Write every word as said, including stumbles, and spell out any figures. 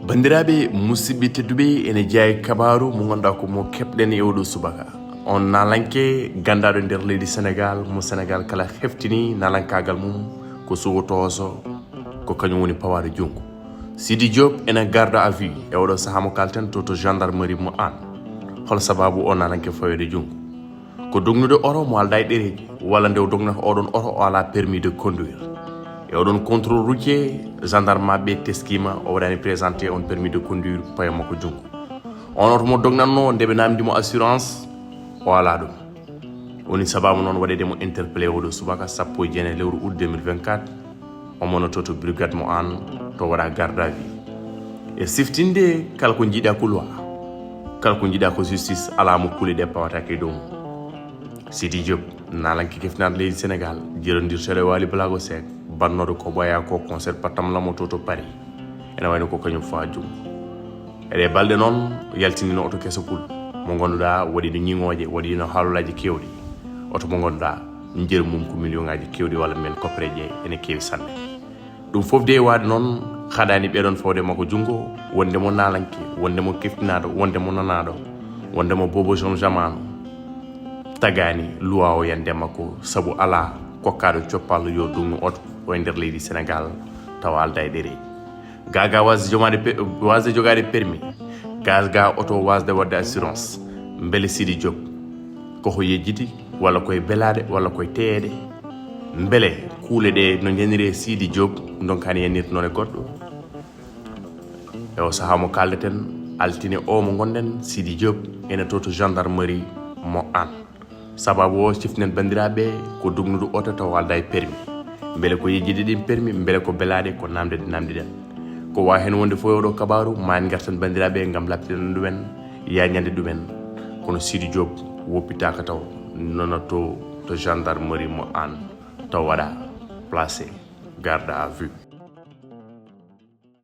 Banndiraaɓe musidɓe tedduɓe, ene jeyaa e kabaaru mo ngannduɗaa ko mo keɓɗen e oɗo subaka. On naalanke ganndaɗo nder leydi Senegal, mo Senegal kala heftini naalankaagal mum ko suwo tooso, ko kañum woni pawaade junngo. Sidi Diop ene garda à vue e oɗo sahaa mo kalten to to gendarmerie mo Hann. Hol sababu o naalanke faweede junngo? Ko dognude oto mo aldaa e ɗereeji, walla nde o dognata oɗon oto o alaa permis de conduire. E oɗon contrôle routier, gendarme maɓɓe teskiima o waɗaani présenté on permis de conduire payo makko junngo. On oto mo dognatno nde ɓe naamndi mo assurance, o alaa ɗum. Woni sababu noon waɗeede mo interpellé oɗo subaka sappo e jeenayi lewru août deux mille vingt-quatre, o monoto to brigade mo Hann to waɗa garde à vue. E siftinde kala ko njiɗa ko loi, kala ko njiɗa ko justice, alaa mo kuule ɗe pawataake e dow mum. Sidi Diop, naalanke keftinaɗo leydi Senegal, jirondirteɗo e Waly Balago Seck, bannooɗo ko ɓooya ko concert Patam Lamo to to Paris. Ene wayno ko kañum faa junngo. Eɗe balɗe noon yaltinino oto keso pul mo ngannduɗaa waɗino ñiŋooje, waɗino haalolaaji keewɗi. Oto mo ngannduɗaa njeru mum ko million ŋaaji keewɗi walla mbiyen koppereeje ene keewi sanne. Ɗum fof de waade noon haɗaani ɓeɗon fawde makko junngo, wonde mo naalanke, wonde mo keftinaaɗo, wonde mo nanaaɗo, wonde mo bobo jom jamaanu. Tagaani luwa o yande makko sabu alaa kokkaaɗo coppal yo dognu oto o e nder leydi Senegal tawa aldaa e ɗereeji. Gaa gaa wasde jomaade pe-, wasde jogaade permis, gaa gaa oto wasde waɗde assurance. Mbele Sidi Diop koko yejjiti, walla koye belaɗe, walla koye teyeɗe? Mbele kuule ɗe no njaniri e Sidi Diop ndonkaani yannirde noon e goɗɗo? E o sahaa mo kaaldeten, altine o mo ngonɗen, Sidi Diop ene to to gendarmerie mo Hann. Sababu o, ciftinen banndiraaɓe, ko dognude oto tawa aldaa e permis. Mbele ko yejjitde ɗin permis, mbele ko belaɗe, ko naamnde ɗe naamndiɗen? Ko waawi heen wonde fof e oɗo kabaaru, ma en ngartan banndiraaɓe ngam labtiɗen ɗumen, yaañande ɗumen. Kono Sidi Diop woppitaaka taw, nonoto to gendarmerie mo Hann, taw waɗa placé garde à vue.